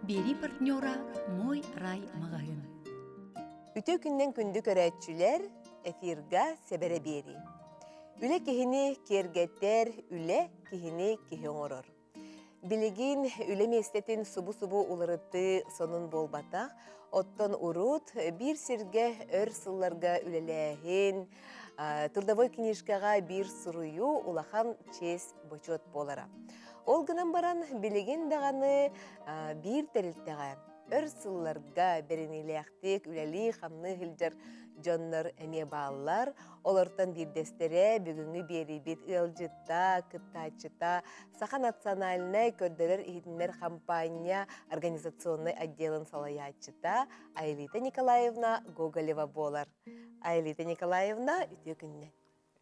Биэрии партнера Мой рай маҕаһыын. Үтүө күннэн күндү көрөөччүлэр, эфирга сэбэрэ биэрии. Үлэ киһини киэргэтэр, үлэ киһини киһи оҥорор. Билигин үлэ миэстэтин субу-субу уларытыы сонун буолбатах. Оттон урут биир сиргэ өр сылларга үлэлээһин, трудовой книжкаҕа биир суруйуу улахан чиэс-бочуот буолара. Ол гынан баран билигин даҕаны биир тэрилтэҕэ өр сылларга бэриниилээхтик үлэлии-хамныы сылдьар дьоннор эмиэ бааллар. Олортон биирдэстэрэ бүгүҥҥү биэриибит ыалдьыта, кыттааччыта Саха национальнай көрдөрөр-иһитиннэр хампаанньа организационнай отделын салайааччыта Айлита Николаевна Гоголева буолар. Айлита Николаевна, үтүө күннэн.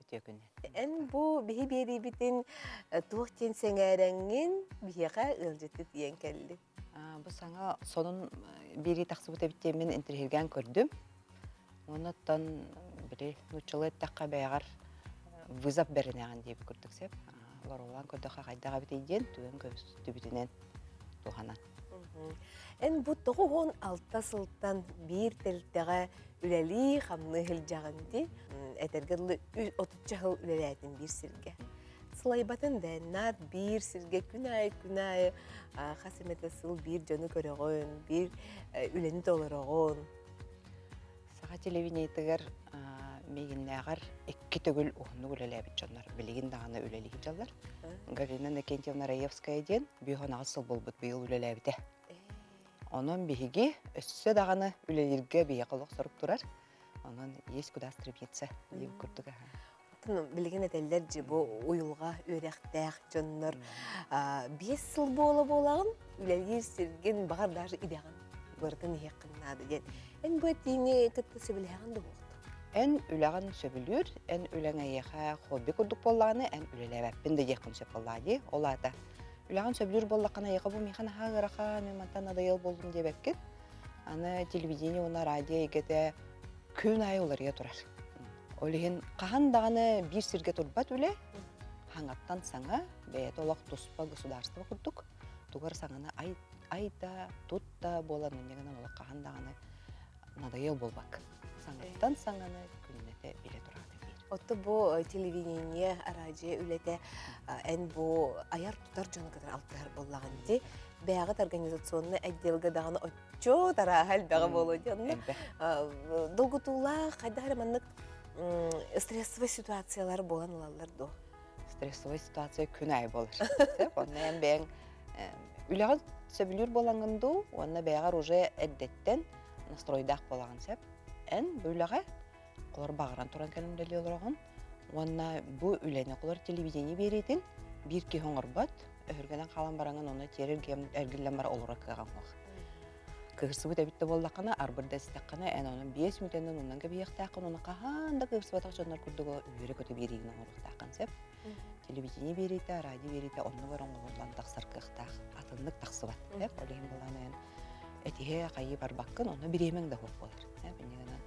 Үтүө күннэн. Эн бу биһи биэриибитин туох диэн сэҥээрэҥҥин биһиэхэ ыалдьытты тиийэн кэллиҥ? Бу саҥа сонун биэрии тахсыбыт эбит диэммин интэриэһиргээн көрдүм. Оннуттан били нууччалыы эттэххэ бэйэҕэр вызов бэринэҕин диэбит курдук сөп. Лорулаан көрдөххө хайдах эбитий диэн түгэн көстүбүтүнэн туһанан. Эн бу 96 сылтан биир тэрилтэҕэ үлэлии-хамныы сылдьаҕын дии. Этэргэ дылы отучча сыл үлэлээтим биир сиргэ. Сылайбатын да наат биир сиргэ күн аайы күн аайы хас эмэтэ сыл биир дьону көрөҕүн, биир үлэни толороҕун. Саха телевидениетыгар миигиннээҕэр икки төгүл уһуннук үлэлээбит дьоннор билигин даҕаны үлэлии сылдьаллар. Галина Иннокентьевна Раевская диэн 58 сыл буолбут быйыл үлэлээбитэ. Онон биһиги өссө даҕаны үлэлииргэ биһиэхэ олох сорук турар. Онон есть куда стремиться диэн курдук аһа. Билигин этэллэр дьи бу уйулҕа үөрэхтээх дьоннор 5 сыл буола-буолаҕын үлэлиир сиргин баҕар даже идэҕин барытын иһиэххин наада диэн. Эн бу этиини кытта сөбүлэһэҕин да буолуохтун? Эн үлэҕин сөбүлүүр, эн үлэҥ эйиэхэ хобби курдук буоллаҕына, эн үлэлээбэппин да диэххин сөп буоллаҕа дии. Ол аата үлэҕин сөбүлүүр буоллаххына, эйиэхэ бу миэхэ наһаа ыарахан, мин мантан надоел буоллум диэбэккин. Аны телевидение уонна радио эйгэтэ күн аайы уларыйа турар. Ол иһин хаһан даҕаны биир сиргэ турбат үлэ, хаҥаттан саҥа, бэйэтэ олох туспа государство курдук, тугар саҥаны ай, ай да, тут да буолан инньэ гынан олох хаһан даҕаны надоел буолбакка. Саҥаттан саҥаны күннэтэ билэ тураата биир. Отто бу телевидение, араадьыйа үлэтэ эн бу айар-тутар дьону кытары алтыһар буоллаҕын дии. Бэйэҕит организационнай отделга даҕаны оччо тарааһа элбэҕэ буолуо дии. Онно долгутуулаах, хайдах эрэ маннык стрессовай ситуациялар буолан ылаллар дуо? Стрессовай ситуация күн аайы буолар. Онно эн бэйэҥ үлэҕин сөбүлүүр буолаҥҥын дуу, уонна бэйэҕэр уже эрдэттэн настройдаах буолаҕын сөп. Эн бу үлэҕэ холор баҕаран туран кэлэн үлэлии олороҕун уонна бу үлэни холор телевидение биэриитин биир киһи оҥорбот, өһүргэнэн хаалан бараҥын онно тиэрэ эргиллэн бара олоро кыаҕыҥ суох. Кыырсыбыт эбит да буоллаххына, арбыр да истэххинэ, эн онон 5 мүнүүтэнэн оннун кэбиһиэхтээххин, уонна хаһан да кыырсыбатах дьоннор курдук үөрэ-көтө биэриигин оҥоруохтааххын сөп. Телевидение биэриитэ, радио биэриитэ онно баран оҥоһуллан тахсар кыахтаах, атыннык тахсыбат. Ол иһин былаан эн этиһэ хайыы барбаккын, онно бириэмэҥ да суох буолар. Инньэ гынан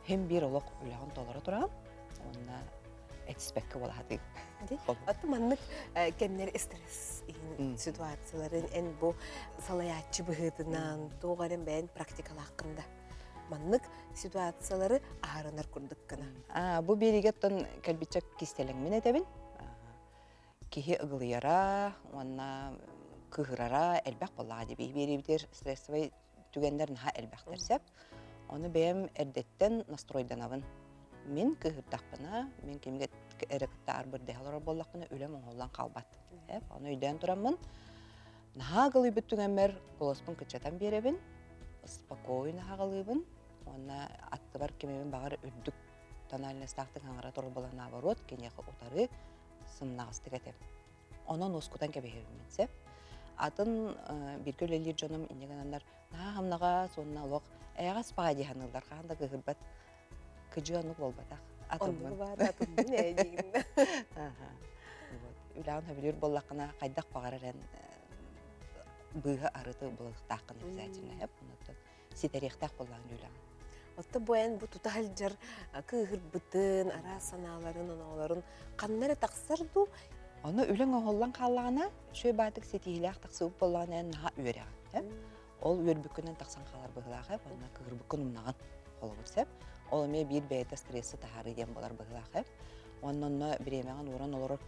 хим биир олох үлэҕин толоро тураҕын, уонна этиспэккэ буола сатыыр. Аты маннык кэмнэр стресс иһин ситуацияларын эн бу салайааччы быһыытынан туох эрэн бэйэн практикалааххын да маннык ситуациялары аһарынар курдук гына. Бу биэриигэ оттон кэлбиччэ кистэлэҥмин этэбин. Киһи ыгылыйара уонна кыыһырара элбэх буоллаҕа дии. Биэриибитигэр стрессовай түгэннэр наһаа элбэхтэр сөп. Ону бэйэм эрдэттэн настройданабын. Мин кыыһырдахпына, мин кимгэ эрэ кытта арбырдаһа олорор буоллахпына, үлэм оҥоһуллан хаалбат. Ону өйдөөн тураммын, наһаа ыгылыйбыт түгэммэр голоспун кыччатан биэрэбин, спокойно аҕалыыбын уонна аттыбар кимибин баҕар үрдүк тональностаахтык хаҥара турар буолан наоборот, киниэхэ утары сымнаҕастык этэбин. Онон уоскутан кэбиһэбин мин сөп. Атын бииргэ үлэлиир дьонум инньэ гынаннар наһаа хамнаҕас уонна олох эйэҕэс баҕайы дии саныыллар, хаһан да кыыһырбат кыдьыы оннук буолбатах. Атыммын. Оннук атыммын ээ диигин. Вот. Үлэҕин сөбүлүүр буоллаххына хайдах баҕарар эн быыһы арыты булуохтааххын обязательно эп онуттан ситэриэхтээх буоллаҕын үлэҕин. Отто бу эн бу тута сылдьар кыыһырбытын, араас санааларын, оноолорун ханна эрэ тахсар дуу? Ону үлэҥ оһоллон хааллаҕына, үчүгэй баатык ситиһиилээх тахсыбыт буоллаҕына эн наһаа үөрэҕин. Ол үөрбүккүнэн тахсан хаалар быһыылаах ээ, уонна кыһырбыккын умнаҕын холобур сөп. Ол эмиэ биир бэйэтэ стресси таһаарыы диэн буолар быһыылаах ээ. Уонна онно бириэмэҕин ууран олорор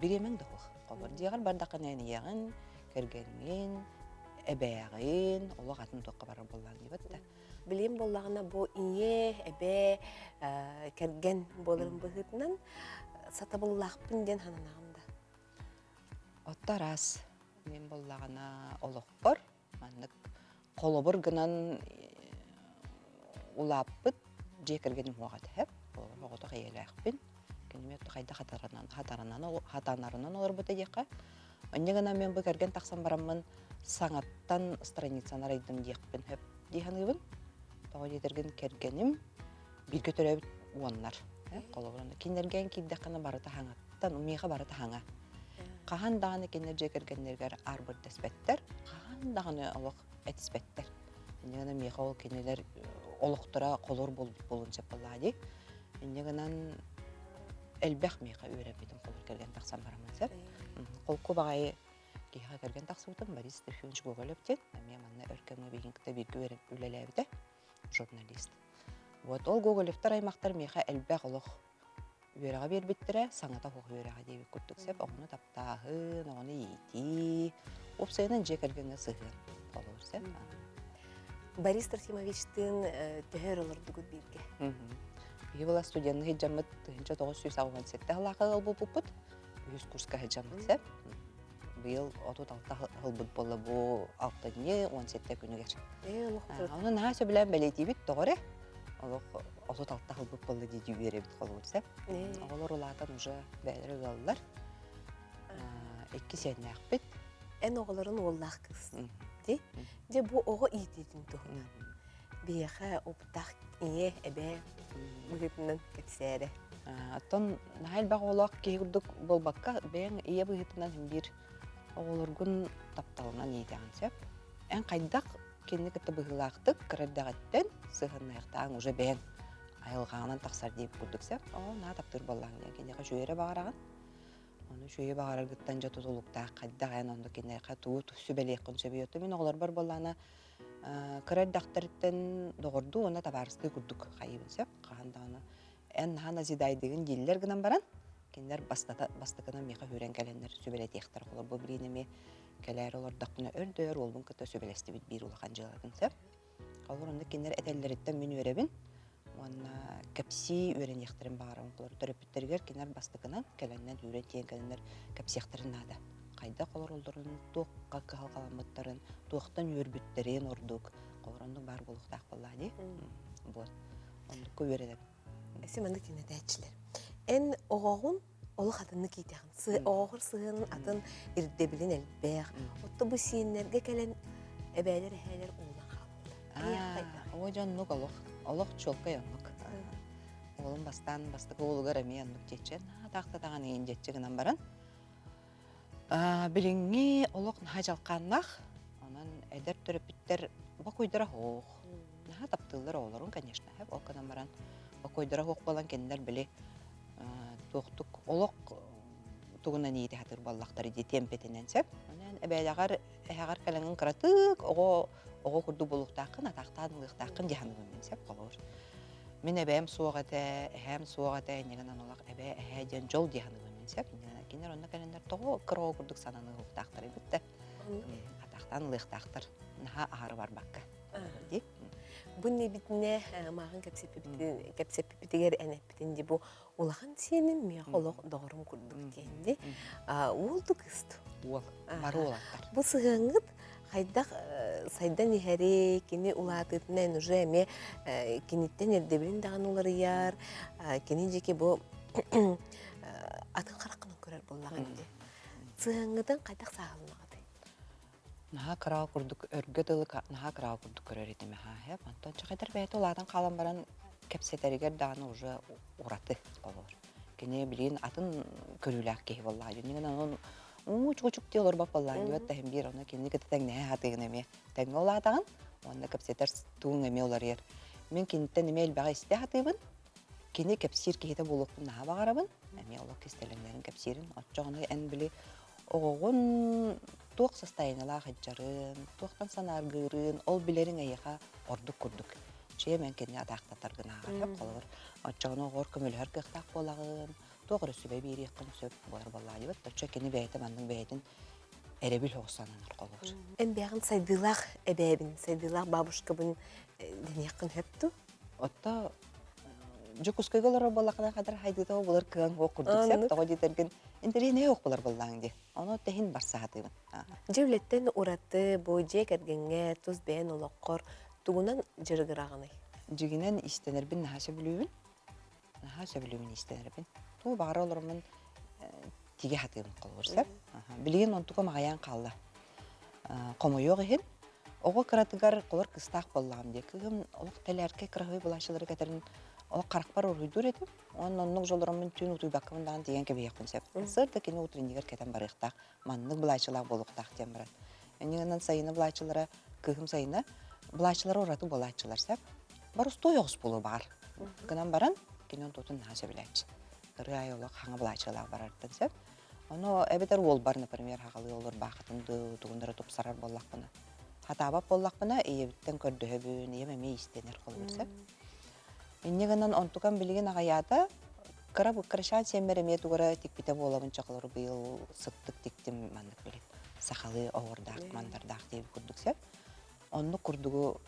бириэмэҥ да суох. Холобур, дьиэҕэр бардаххына эн ийэҕин, кэргэҥҥин, эбээҕин, олох атын туохха барар буоллаҕыҥ диэбэт да. Билим буоллаҕына бу ийэ, эбээ, кэргэн буоларын быһыытынан сатабыллаахпын диэн сананаҕын да. Отто араас мин буоллаҕына олохпор маннык холобур гынан улааппыт дьиэ кэргэним уһуох этэ. Холобур, оҕотох ийэлээхпин. Киними отто хайдах хатаранан, хатаранан, хатанарынан олорбута диэххэ. Онньа гынан мен бу кэргэн тахсан бараммын саҥаттан страницаны арыйдым диэхпин сөп дии саныыбын. Тоҕо диэтэргин кэргэним бииргэ төрөөбүт уоннар. Холобур, кинилэргэ киирдэххинэ барыта хаҥаттан, миэхэ барыта хаҥа. Хаһан даҕаны кинилэр дьиэ кэргэннэригэр аарбырдэспэттэр, хаһан даҕаны олох этиспэттэр. Инньэ гынан миэхэ ол кинилэр олохторо холор буолбут буолуон сөп буоллаҕа дии. Инньэ гынан элбэх миэхэ үөрэммитим холор кэргэн тахсан бараммын сөп. Холку баҕайы киһиэхэ кэргэн тахсыбытым Борис Трофимович Гоголев диэн эмиэ манна өр кэмҥэ биһигин кытта бииргэ үлэлээбитэ журналист. Вот ол Гоголевтар аймахтар миэхэ элбэх олох үөрэҕи биэрбиттэрэ, саҥата суох үөрэҕэ диэбит курдук сөп. Оҕону таптааһын, оҕону иитии, уопсайынан дьиэ кэргэҥҥэ сыһыан холобур сөп. Борис Трофимовичтыын төһө өр олордугут бииргэ? Биһи была студенны сылдьаммыт 1987 сыллаахха ыал буолбуппут. Үһүс курска сылдьаммыт сөп. Быйыл 36 сылбыт буолла бу алтынньы 17 күнүгэр. Ону наһаа сөбүлээн бэлиэтиибит тоҕо эрэ олох 36 сылбыт буолла дии үөрэбит холобур сөп. Оҕолор улаатан уже бэйэлэрэ ыаллар. Икки сиэннээхпит. Эн оҕолорун уоллаах кыыс. Ди? Дьэ бу оҕо иитиитин туһунан. Биһиэхэ опыттаах ийэ, эбээ быһыытынан кэпсээрэ. Оттон наһаа элбэх оҕолоох киһи курдук буолбакка, бэйэҥ ийэ быһыытынан син биир оҕолоргун тапталынан иитэҕин сөп. Эн хайдах кинини кытта быһыылаахтык кыра эрдэҕиттэн сыһыаннаһыахтааҕыҥ уже бэйэҥ айылҕаҕынан тахсар диэбит курдук сөп. Оо, наһаа таптыыр буоллаҕыҥ диэн киниэхэ үчүгэй эрэ баҕараҕын. Ону үчүгэйи баҕараргыттан дьэ тутулуктаах хайдах эн онно киниэхэ тугу сүбэлиэххин сөбүй? Оттон мин оҕолорбор буоллаҕына кыра эрдэхтэриттэн доҕордуу уонна табаарыстыы курдук хайыыбын сөп. Хаһан даҕаны эн наһаа назидайдыгын дииллэр гынан баран, кинилэр бастата бастакынан миэхэ үүрэн кэлэннэр сүбэлэтиэхтэрэ. Холобур, бу билигин эмиэ кэлээри олордохпуна өр да өр уолбун кытта сүбэлэстибит биир улахан дьыалатын сөп. Холобур, онно кинилэр этэллэриттэн мин үөрэбин уонна кэпсии үөрэниэхтэрин баҕарабын. Холобур, төрөппүттэригэр кинилэр бастакынан кэлэннэн үүрэн тиийэн кэлэннэр кэпсиэхтэрин наада. Хайдах олороллорун, туохха кыһалҕаламмыттарын, туохтан үөрбүттэрин ордук. Холобур, оннук баар буолуохтаах буоллаа дии. Вот. Оннукка үөрэнэбин. Эсэ маннык тинэтээччилэр. Эн оҕоҕун олох атыннык иитэҕин. Оҕоҕор сыһыанын атын ирдэбилин элбэх. Отто бу сиэннэргэ кэлэн эбээлэр эһээлэр уулан хаалаллар. Оо дьэ оннук олох. Олох чуолкай оннук. Уолум бастаан бастакы уолугар эмиэ оннук диэччи. Таахтатаҕын иин диэччи гынан баран. Билиҥҥи олох наһаа дьалхааннаах. Онон эдэр төрөппүттэр бокуйдара суох. Наһаа таптыыллар оҕолорун, конечно, ол гынан баран бокуйдара суох буолан кинилэр били туохтук олох тугунан иитэ сатыыр буоллахтар дии тиэмпэтинэн сөп. Онон эбээлэҕэр эһэҕэр кэлэҥин кыратык оҕо оҕо курдук буолуохтааххын, атаахтаан ылыахтааххын дии саныыбын мин сөп холобур. Мин эбээм суох этэ, эһээм суох этэ, инньэ гынан олох эбээ, эһээ диэн дьол дии саныыбын мин сөп. Кинилэр онно кэлэннэр тоҕо кыра оҕо курдук сананыахтаахтар эбит да атаахтаан ылыахтаахтар наһаа аһары барбакка. Дии. Бу небитинэ мааҕын кэпсэппипитигэр эн эппитин ди бу улахан сиэним миэхэ олох доҕорум курдук диэн ди уол ду кыыс Уол. Бары уолаттар. Бу сыһыаҥҥыт хайдах сайдан иһэрий, кини улаатыытынан уже эмиэ киниттэн ирдэбилин даҕаны уларыйар, кини дьики бу атын хараххынан көрөр буоллаҕын дии. Сыһыаҥҥытын хайдах сааһыланаҕытый? Наһаа кыраҕа курдук өргө дылы наһаа кыраҕа курдук көрөр этим аһаа. Онтон чахайдар бэйэтэ улаатан хаалан баран кэпсэтэригэр даҕаны уже ураты олор. Кини билигин атын көрүүлээх киһи буоллаҕа. Дьүннүгүн онон уу-чугучук дии олорбот буоллаҕын диэбэт да иһин биир ону кинини кытта тэҥнэһэ сатыыгын эмиэ тэҥҥэ улаатаҕын уонна кэпсэтэр тууҥ эмиэ уларыйар. Мин киниттэн эмиэ элбэҕи истэ сатыыбын. Кини кэпсиир киһитэ буолуохпун наһаа баҕарабын. Эмиэ олох кистэлэҥнэрин кэпсиирин. Оччоҕуна эн били. Оҕоҕун туох састайыналаах ыдьарын, туохтан санааргыырын, ол билэриҥ эйиэхэ ордук курдук. Чиэмэн кэннэ атаахтатар гынааҕар сөп холобур. Оччоҕуна оҕоор көмөлөһөр кыахтаах буолаҕын, туох эрэ сүбэ биэриэххин сөп буолар буоллаҕа диэбит. Оччо кини бэйэтэ маннык бэйэтин эрэбил оҕус сананар холобур. Эн бэйэҕин сайдыылаах эбээбин, сайдыылаах бабушкабын диниэххин сөп дуу? Отто Дьокуускайга олорор буоллаххына хадыр хайдыыта булар кыаҥ суох курдук сөп. Тоҕо диэтэргин интэриэһинэй ох булар буоллаҕыҥ дии. Ону тэһин барса сатыыбын. Дьэ үлэттэн ураты бу дьиэ кэргэҥҥэ тус бэйэн олоххор тугунан дьарыгыраҕыный? Дьигинэн иистэнэрбин наһаа сөбүлүүбүн. Наһаа сөбүлүүбүн иистэнэрбин. Тугу баҕара олороммун тигэ сатыыбын холобур сөп. Билигин онтукам аҕыйаан хаалла. Хомойуох иһин, оҕо кыратыгар холор кыстаах буоллаҕым дии. Кыыһым олох тэлээркэй кыраһыай былааччылары кэтэрин олох харахпар уруһуйдуур этим. Уонна оннук дьоллороммун түүн утуйбаккабын даҕаны тигэн кэбиһиэхпин сөп. Сыр да кини утреннигэр кэтэн барыахтаах, маннык былааччылаах буолуохтаах диэн баран. Иннинэн сайына былааччылара, кыыһым сайына былааччылара ураты буолааччылар сөп. Боростуой оҕус буолуо баҕар. Гынан баран, кини онтуотун наһаа сөбүлээччи. Ырыа айы олох хаҥа былааччылаах барарыттан сөп. Ону эбэтэр уолбар, например, хаҕалыы олор баахатын тугуннары тупсарар буоллахпына. Хатаабат буоллахпына, ийэбиттэн көрдөһөбүн, ийэм эмиэ иистэнэр холобур сөп. Инньэ гынан онтукам билигин аҕыйаата, кыра кырачаан сиэммэр эмиэ тугу эрэ тикпитэ буолабын чоколору быйыл сыттык тиктим маннык били сахалыы оһуордаах мандардаах диэбит курдук сөп. Оннук курдугу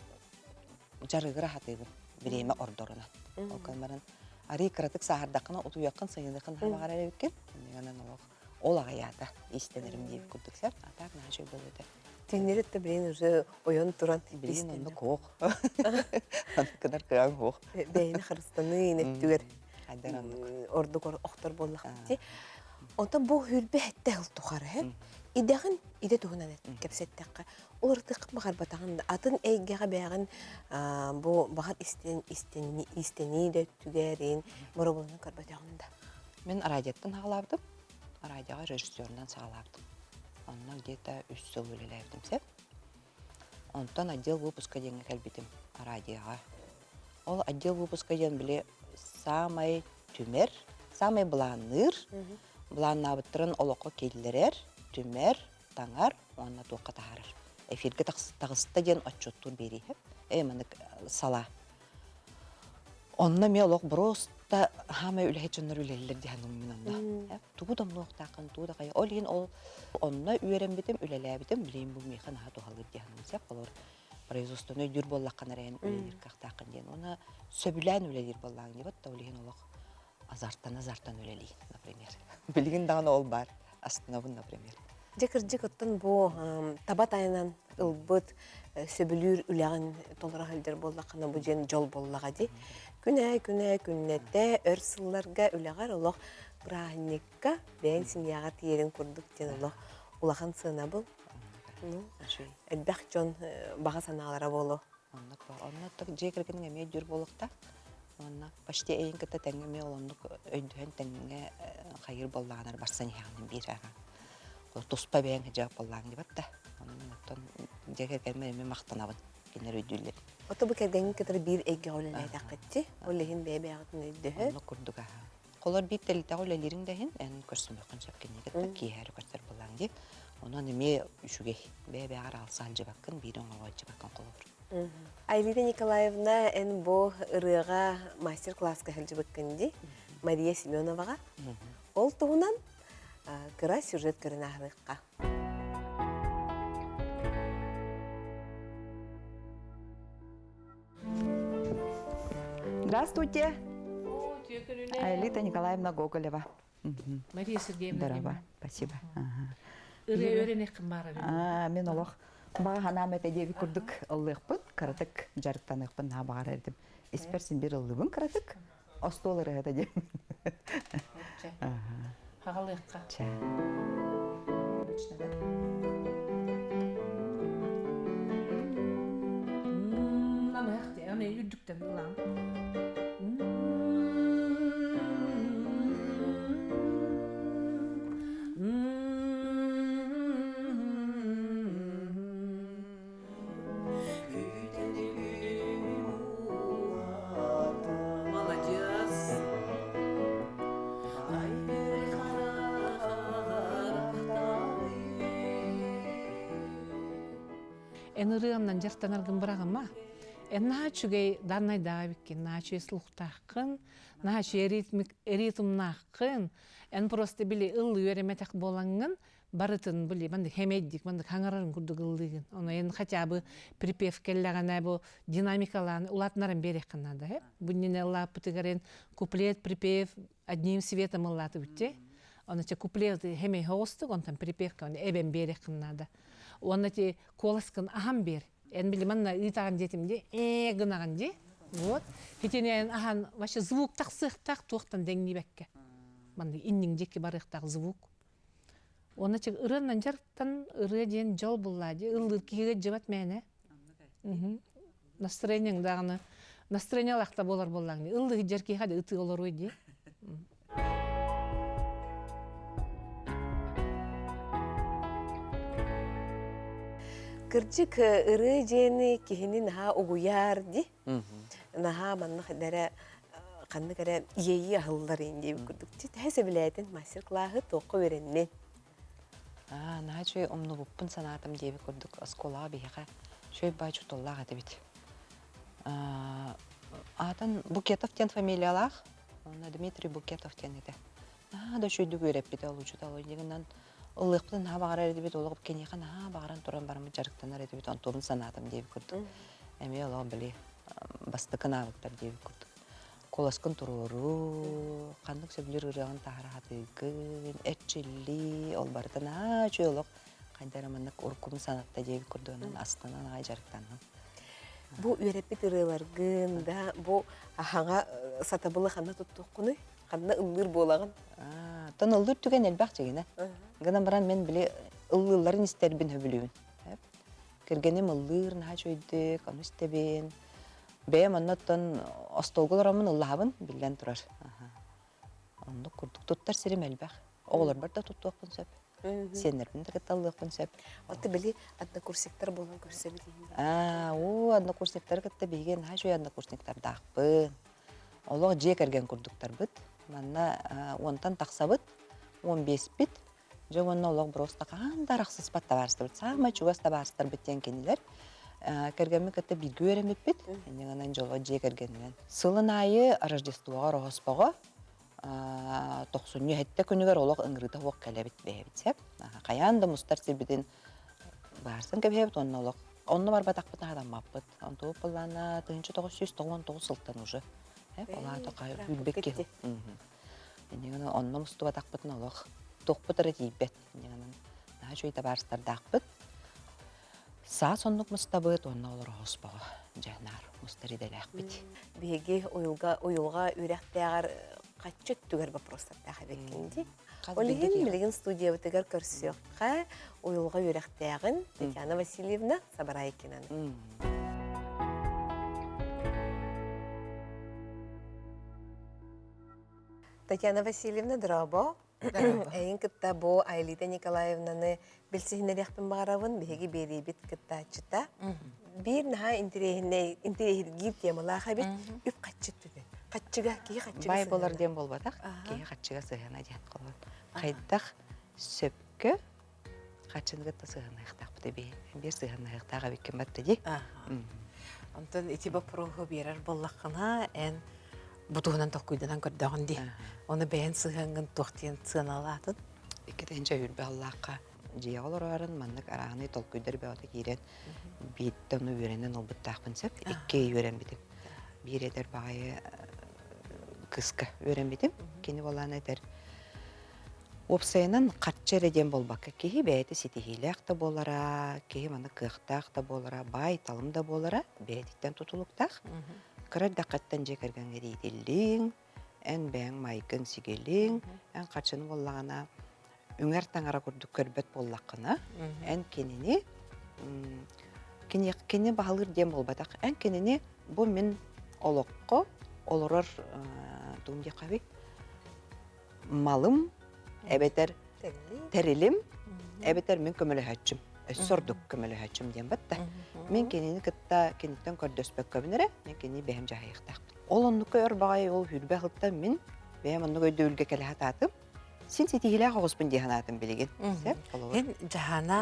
дьарыгыра сатыыбын бириэмэ ордорунан. Ол гынан баран арыый кыратык сааһырдаххына утуйаххын сайыныаххын наһаа баҕарар эбиккин. Инньэ гынан олох ол аҕыйаата иистэнэрим диэбит курдук сөп. А так наһаа үчүгэй буолуо этэ. Түннэри да билигин уже ойон туран Билигин оннук суох. Оннук гынар кыаҕым суох. Бэйэни харыстаныы өттүгэр Хайдар оннук. Ордук охтор буоллахпыт. Онтон бу хүрбэ этте ыл тухары идэҕин идэ туһунан кэпсэттэххэ уларытыаххын баҕарбатаҕын да атын эйгэҕэ бэйэҕин бу баҕар истэнии да өттүгэрин боробулунан көрбөтөҕүн да. Мин радиоттан саҕалаабытым. Радиоҕа режиссерунан саҕалаабытым. Онно где-то үс сыл үлэлээбитим сөп. Онтон отдел выпуска диэҥҥэ кэлбитим радиоҕа. Ол отдел выпуска диэн били саамай түмэр, саамай былаанныыр, былааннаабыттарын олоххо киллэрэр, түмэр, таҥар уонна туохха таһаарар. Эфиргэ таҕыста диэн отчуоттуур биэрииһэ. Ээ маннык салаа. Онно эмиэ олох просто хаамай үлэһит дьоннор үлэлииллэр дии саныыбын мин онно. Тугу да умнуохтааххын, тугу да хайа. Ол иһин ол онно үөрэммитим, үлэлээбитим, билигин бу миэхэ наһаа туһалыыр дии саныыбын. Сөп холобур производствоны өйдүүр буоллаххына эрэ эн үлэлиир кыахтааххын диэн. Уонна сөбүлээн үлэлиир буоллаҕыҥ дии, вот ол иһин олох азартан-азартан үлэлии, например. Билигин даҕаны ол баар, астынабын, например. Дьэ кырдьык оттон бу таба тайанан ылбыт сөбүлүүр үлэҕин толоро сылдьар буоллаххына бу диэн дьол буоллаҕа дии. Күнэ күнэ күннэтэ өр сылларга үлэҕэр олох бырааһынньыкка бэйэҥ семьяҕа тиийэрин курдук диэн олох улахан сыанабыл. Элбэх дьон баҕа санаалара буолуо. Оннук Онно дьиэ кэргэниҥ эмиэ өйдүүр буолуохтаах. Уонна почти эйин кытта тэҥҥэ эмиэ ол оннук өйдөһөн тэҥҥэ хайыыр буоллаҕына барсан иһэҕин биир аҕа. Туспа бэйэҥ дьаап буоллааҥ диэбэт да. Онон оттон дьиэ кэргэммэр эмиэ махтанабын. Кинилэр өйдүүллэр. Ото бу кэргэҥҥин кытары биир эйгэҕэ үлэлээтэххитчи, ол иһин бэйэ-бэйэҕитин өйдөһөн. Оннук курдук аһа. Холор биир тэрилтэҕэ үлэлиириҥ да иһин эн көрсүмүөххүн сөп кинини кытта киэһээри көрсөр буоллаҥ дии. Онон эмиэ үчүгэй. Бэйэ-бэйэҕэр аалса сылдьыбаккын, биири оҥоро сылдьыбаккын холобур. Айлита Николаевна, эн бу ырыаҕа мастер-класска сылдьыбыккын дии, Мария Семеноваҕа. Ол туһунан кыра сюжет көрөн ааһыахха. Здравствуйте. Аэлита Николаевна Гоголева. Мария Сергеевна. Здорово, спасибо. Ырыа үөрэнэххин баарабын. Мин олох баҕа санаам этэ диэби курдук ыллыахпын, кыратык дьарыктаныахпын наһаа баҕарар этим. Испэр син бир ыллыбын кыратык, остуол ырыата диэн. Хаҕалыахха. Чэ. Намыһах дии, аны үрдүктэн ылаам. Молодец! Эн ырыаннан дьарыктанаргын быраҕыма. Эн наһаа үчүгэй даннайдаах эбиккин, наһаа үчүгэй слухтааххын, наһаа үчүгэй ритмнааххын. Эн просто били ыллыы үөрэммэтэх буолаҥҥын, барытын били маннык хэмэйдик маннык хаҥарарын курдук ыллыыгын. Ону эн хотя бы припев кэллэҕинэ бу динамикалаан улаатыннаран биэриэххин наада. Э? Бу иннинэ ыллааппытыгар эн куплет, припев одним светом ыллаатыбыт дии. Ону те куплет хэмэй хоҕустук, онтон припевка оны эбэн биэриэххин наада. Уонна ти куоласкын аһан биэр. Эн били манна ыытаҕын диэтим дии, ээ гынаҕын дии. Вот. Итини аһан вообще звук тахсыахтаах туохтан дэҥниибэккэ. Манна инниҥ диэки барыахтаах звук. Уонна чыг ырыаннан дьарыктан ырыа диэн дьол буллаа дии. Ыллыыр киһигэ дьыбат мээнэ. Настроениең даҕаны настроениялаах да буолар буоллаҥ дии. Ыллыы дьэр киһиэхэ да ытыы олоруой дии. Кырдьык ырыа дьиэни киһини наһаа угуйаар дии. Наһаа маннык эрэ ханнык эрэ иэйии аһыллар диэбит курдук. Төһө сөбүлээтин мастер-классы туохха үөрэннин? Аа, наһаа үчүгэй умнубуппун санаатым диэбит курдук оскуолаҕа биһиэхэ үчүгэй баай учууталлаах этибит. Аатын Букетов диэн фамилиялаах, уонна Дмитрий Букетов диэн этэ. Наһаа да үчүгэйдик үөрэппитэ ол учуутал. Иннигинэн ыллыахпытын наһаа баҕарар этибит, олох киниэхэ наһаа баҕаран туран бараммыт дьарыктанар этибит, онтуобун санаатым диэбит курдук. Эмиэ олох били бастакы навыктар диэбит курдук. Куоласкын туруоруу, ханнык сөбүлүүр ырыаҕын таһара сатыыгын, эрчиллии, ол барыта наһаа үчүгэй олох хайда эрэ маннык уруккум санатта диэбит курдугунан астынан аҕай дьарыктанным. Бу үөрэппит ырыаларгын да бу аһаҥа сатабылы ханна туттуоххунуй? Ханна ыллыыр буолаҕын? Тон ыллыыр түгэн элбэх дьигинэ. Гынан баран мен били ыллыылларын истэрбин сөбүлүүбүн. Кэргэним ыллыыр наһаа үчүгэйдик, ону истэбин. Бэйэм оннуттан остуолга олороммун ыллаһабын, биллэн турар. Оннук курдук туттар сирим элбэх. Оҕолорбор да туттуохпун сөп. Сиэннэрбин да кытта ыллыахпын сөп. Отту били однокурсниктар буолан көрсөбүт Аа, уу, однокурсниктары кытта биһиги наһаа үчүгэй однокурсниктардаахпын. Олох дьиэ кэргэн курдуктарбыт. Манна уонтан тахсабыт, 15-пит. Дьэ уонна олох просто хаһан да арахсыспат табаарыстарбыт. Саамай чугас табаарыстарбыт диэн кинилэр. Кэргэммин кытта бииргэ үөрэммиппит. Инньэ гынан дьоло дьиэ кэргэнинэн. Сылын аайы Рождествоҕа, Ороһоспоҕо тохсунньу сэттэ күнүгэр олох ыҥырыыта суох кэлэбит бэйэбит сөп. Хайаан да мустар сирбитин баарсан кэбиһэбит уонна олох онно барбатахпытына хатаммаппыт. Онтубут былаана 1999 сылтан уже. Ол аата күүрбэт киһи. Инньэ гынан онно мустубатахпытына олох туохпут эрэ тиийбэт. Инньэ гынан наһаа үчүгэй табаарыстардаахпыт. Саас оннук мустабыт уонна олор оһоспоҕо дьэ наар мустар идэлээхпит. Биһиги уйулга уйулҕа үөрэхтээҕэр хаччы өттүгэр вопростардаах эбиккин дии. Ол иһин билигин студиябытыгар көрсүөххэ уйулҕа үөрэхтээҕин Татьяна Васильевна Сабарайкинаны. Татьяна Васильевна, дорообо. Эйин кытта бу Айлита Николаевнаны билсиһиннэриэхпин баҕарабын. Биһиги биэриибит кыттааччыта. Биир наһаа интэриэһинэй, интэриэһиргиир темалаах эбит. Үп хаччы түнэ. Хаччыга, киһи хаччыга Бай болар диэн буолбатах. Киһи хаччыга сыһыана диэн холон. Хайдах сөпкө хаччыны кытта сыһыаннаһыахтаахпыт эбии. Биир сыһыаннаһыахтаах эбиккин батта дии. Онтон ити боппуруоһу биэрэр буоллаххына, эн бу туһунан толкуйданан көрдөҕүн дии. Ону бэйэн сыһыаҥҥын туох диэн сыаналаатын? Иккитинчи үрбэ аллаахха дьиэҕэ олороорун маннык арааһынай толкуйдар бөҕөтө киирэн биирдэ ону үөрэнэн ылбыттаахпын сөп. Икки үөрэммитим. Биир эдэр баҕайы кыыска үөрэммитим. Кини буолаан этэр Уопсайынан харчы эрэ диэн буолбакка, киһи бэйэтэ ситиһиилээх да буолара, киһи маны кыахтаах да буолара, баай-талым да буолара бэйэтиттэн тутулуктаах. Кыра эрдэххиттэн дьиэ кэргэҥҥэр иитиллиҥ, эн бэйэҥ майгыҥ-сигилиҥ, эн харчыны буоллаҕына үҥэр таҥара курдук көрбөт буоллаххына, эн кинини кини, кини баһылыыр диэн буолбатах, эн кинини бу мин олоххо олорор тугум диэххэ малым эбэтэр тэрилим эбэтэр мин көмөлөһөөччүм өссө ордук көмөлөһөөччүм диэн батта мин кинини кытта киниттэн көрдөспөккөбүн эрэ мин кинини бэйэм дьаһайыахтаахпын ол оннукка өр баҕайы ол хүрбэ сылтан мин бэйэм оннук өйдөбүлгэ кэлэ сатаатым. Син ситиһиилээх оҕуспун дии санаатым билигин. Сөп, холобур. Эн дьаһана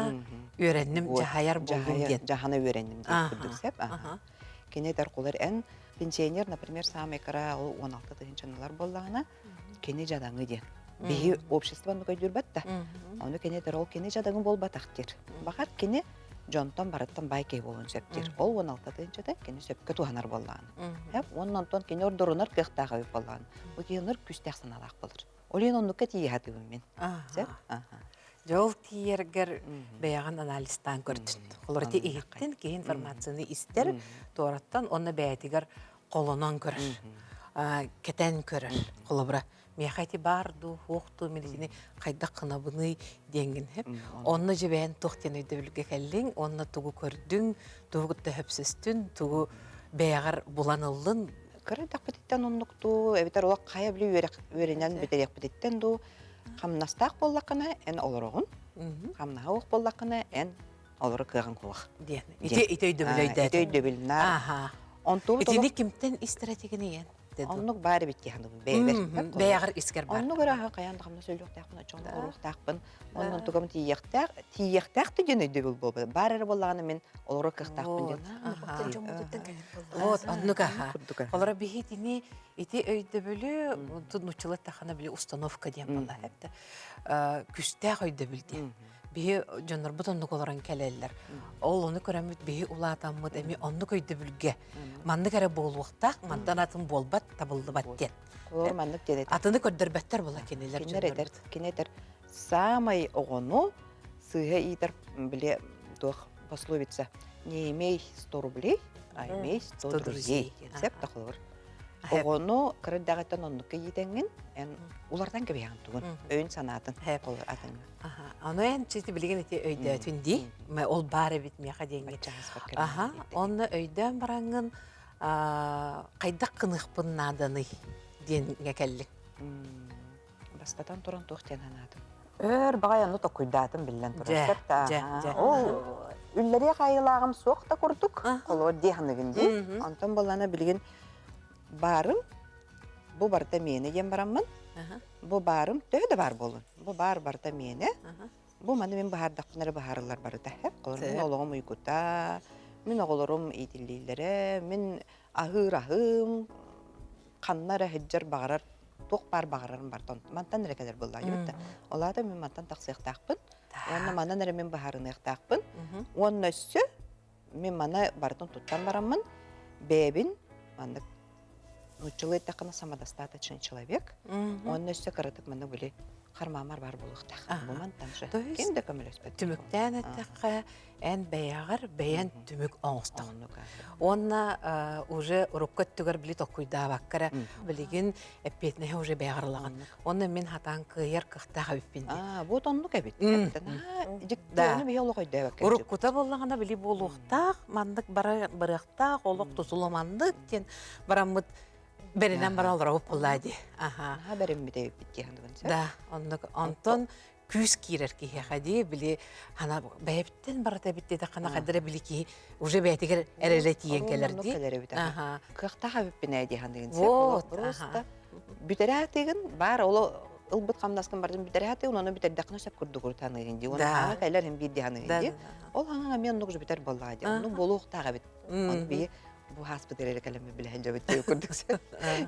үөрэнним, дьаһайар буоллум диэн. Дьаһана үөрэнним диэн курдук сөп. Кини этэр кулар эн пенсионер, например, самый кыра ол 16 тыһыынчаналар буоллаҕына, кини дьадаҥы диэн. Биһи общество оннук өйдүүрбэт да. Ону кини этэр ол кини дьадаҥы буолбатах диир. Баҕар кини дьонтон барыттан баай киһи буолуон сөп диир. Ол 16 тыһыынчата кини сөпкө туһанар буоллаҕына. Уонна онтон кини ордорунар кыахтаах эбит буоллаҕына. Бу киһи оннук күүстээх санаалаах буолар. Ол иһин оннукка тиийэ сатыыбын мин. Сөп? Дьэ ол тиийэргэр бэйэҕин анализтаан көрдүн. Холор ити иһиттин, киһи информацияны истэр, туораттан уонна бэйэтигэр холонон көрөр, кэтэн көрөр. Холобура, миэхэ ити баар дуу, суох дуу, мин итини хайдах гынабыный диэҥҥин иһип. Онно дьэ бэйэн туох диэн өйдөбүлгэ кэллиҥ, уонна тугу көрдүҥ, тугу кытта сөпсөстүн, тугу бэйэҕэр булан ыллын, Кыра эрдэхпититтэн оннук дуу, эбэтэр олох хайа били үөрэх үөрэнэн бүтэриэхпититтэн дуу, хамнастаах буоллаххына эн олороҕун, хамнаһа суох буоллаххына эн олоро кыаҕыҥ суох. Диэн. Ити ити өйдөбүл өйдөөтүм. Ити өйдөбүл наар. Онтубут Итини кимтэн истэр этигин Оннук баар эбит дии саныыбын бэйэбэр. Бэйэҕэр искэр бар. Оннук ыраахы хайаан да хамнас өлүөхтээхпин, оччоҕуна оруохтаахпын. Онон тугам тиийиэхтээх, тиийиэхтээх да диэн өйдөбүл буолбат. Баар эрэ буоллаҕына мин олорор кыахтаахпын диэн. Вот, оннук аха. Олоро биһи итини ити өйдөбүлү нуччалар тахана били установка диэн буолла эптэ. Күстээх өйдөбүл диэн. Биһи дьоннорбут оннук олорон кэлэллэр. Ол ону көрөммүт биһи улаатаммыт эми оннук өйдөбүлгэ маннык эрэ буолуохтаах, мантан атын буолбат, табыллыбат диэн. Олор маннык диэн этэр. Атыны көрдөрбөттөр була кинилэр дьоннорбут. Кини этэр саамай оҕону сыыһа иитэр били туох пословица не имей 100 рублей, а имей 100 друзей сөп да холобур. Оҕону кыра эрдэҕиттэн оннукка иитэҥҥин эн улардан кэбиһэҕин тугун өйүн санаатын холобур атыҥҥа. Ону эн чити билигин ити өйдөөтүн дии. Ол баар эбит миэхэ диэҥҥин. Аха, онно өйдөөн бараҥҥын хайдах гыныахпын нааданый диэҥҥэ кэллиҥ. Бастатан туран туох диэн санаатым? Өр баҕай ону токуйдаатым биллэн турар. Сөп да. Ол үллэриэх айылааҕым суох да курдук. Холуор дии саныгын дии. Онтон буоллаана билигин баарым бу барыта миэнэ диэн бараммын. Бу баарым төһө да баар буолун. Бу баар барыта миэнэ. Бу маны мин быһаардахпына эрэ быһаарыллар барыта. Холобур мин олоҕум уйгута, мин оҕолорум иитиллиилэрэ, мин аһыыр аһыым, ханна эрэ сылдьар баҕарар, туох баар баҕарарым барыта мантан эрэ кэлэр буоллаҕа дии да. Ол аата мин мантан тахсыахтаахпын уонна манан эрэ мин быһаарыныахтаахпын. Уонна өссө мин маны барытын туттан бараммын бэйэбин маннык нууччалыы эттэххинэ самодостаточный человек. Уонна өссө кыратык манна били хармаамар баар буолуохтаах. Бу мантан же ким да көмөлөспөт. Түмүктээн эттэххэ, эн бэйэҕэр бэйэн түмүк оҥостоҕун. Уонна уже урукку өттүгэр били толкуйдаабакка эрэ билигин эппиэтинэһи уже бэйэҕэр ылаҕын. Уонна мин хатаан кыайар кыахтаах эбиппин диэн. Аа, вот оннук эбит. Дьиктиэни биһи олох өйдөөбөккө. Уруккута буоллаҕына били буолуохтаах, маннык барыахтаах, олох тутула маннык диэн бараммыт бэринэн бара олоробут буоллаа дии. Аха. Наһаа бэриммит эбиппит дии саныыбын. Да, оннук. Онтон күүс киирэр киһиэхэ дии били хана бэйэбиттэн барыта эбит диэтэххинэ хайдара били киһи уже бэйэтигэр эрэлэ тиийэн кэлэр дии. Кэлэр эбит. Кыахтаах эбиппин ээ дии саныгын. Вот. Просто бүтэрэ баар оло ылбыт хамнаскын бардын бүтэрэ сатыгын ону бүтэрдэххинэ сөп курдук урутаныгын дии. Уонна хаҥа кэлэр иһин биир дии саныгын дии. Ол хаҥа эмиэ оннук же бүтэр буоллаҕа дии. Оннук буолуохтаах эбит. Ону биһи бу хааспыт эрэ кэлэммит билэ сылдьабыт диye курдук сөп.